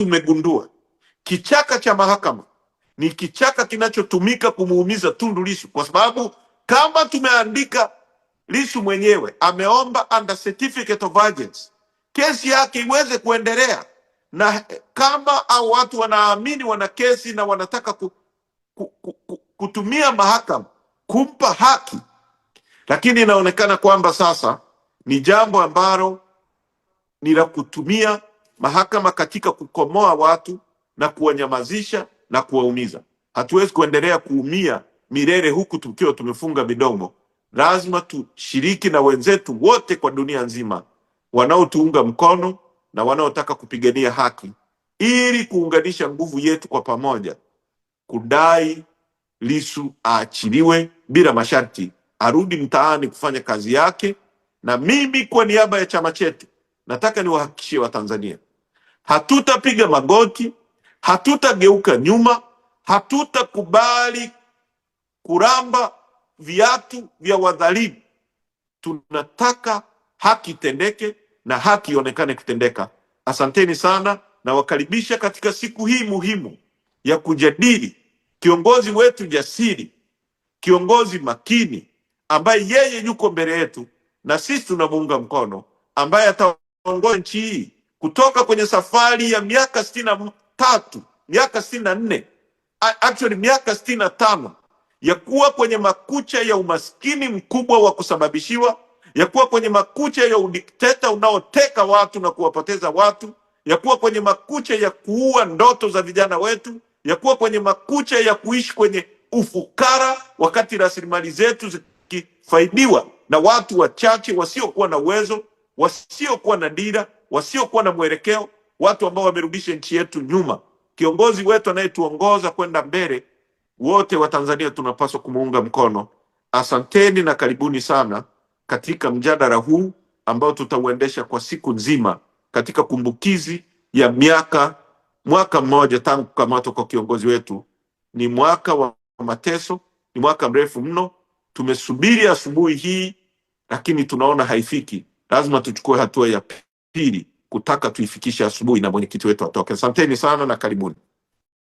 Tumegundua kichaka cha mahakama ni kichaka kinachotumika kumuumiza Tundu Lissu, kwa sababu kama tumeandika Lissu mwenyewe ameomba under certificate of urgency kesi yake iweze kuendelea, na kama au watu wanaamini wana kesi na wanataka kutumia mahakama kumpa haki, lakini inaonekana kwamba sasa ni jambo ambalo ni la kutumia mahakama katika kukomoa watu na kuwanyamazisha na kuwaumiza. Hatuwezi kuendelea kuumia milele huku tukiwa tumefunga midomo. Lazima tushiriki na wenzetu wote kwa dunia nzima wanaotuunga mkono na wanaotaka kupigania haki, ili kuunganisha nguvu yetu kwa pamoja kudai Lissu aachiliwe bila masharti, arudi mtaani kufanya kazi yake. Na mimi kwa niaba ya chama chetu nataka niwahakikishie Watanzania, hatutapiga magoti, hatutageuka nyuma, hatutakubali kuramba viatu vya wadhalimu. Tunataka haki itendeke na haki ionekane kutendeka. Asanteni sana, nawakaribisha katika siku hii muhimu ya kujadili kiongozi wetu jasiri, kiongozi makini ambaye yeye yuko mbele yetu na sisi tunamuunga mkono, ambaye ataongoza nchi hii kutoka kwenye safari ya miaka 63, miaka 64, actually miaka 65 ya kuwa kwenye makucha ya umaskini mkubwa wa kusababishiwa, ya kuwa kwenye makucha ya udikteta unaoteka watu na kuwapoteza watu, ya kuwa kwenye makucha ya kuua ndoto za vijana wetu, ya kuwa kwenye makucha ya kuishi kwenye ufukara wakati rasilimali zetu zikifaidiwa na watu wachache wasiokuwa na uwezo, wasiokuwa na dira, wasiokuwa na mwelekeo, watu ambao wamerudisha nchi yetu nyuma. Kiongozi wetu anayetuongoza kwenda mbele, wote wa Tanzania tunapaswa kumuunga mkono. Asanteni na karibuni sana katika mjadala huu ambao tutauendesha kwa siku nzima katika kumbukizi ya mwaka mmoja tangu kukamatwa kwa kiongozi wetu. Ni mwaka wa mateso, ni mwaka mrefu mno. Tumesubiri asubuhi hii, lakini tunaona haifiki. Lazima tuchukue hatua ya pili kutaka tuifikishe asubuhi na mwenyekiti wetu atoke. Asanteni sana na karibuni.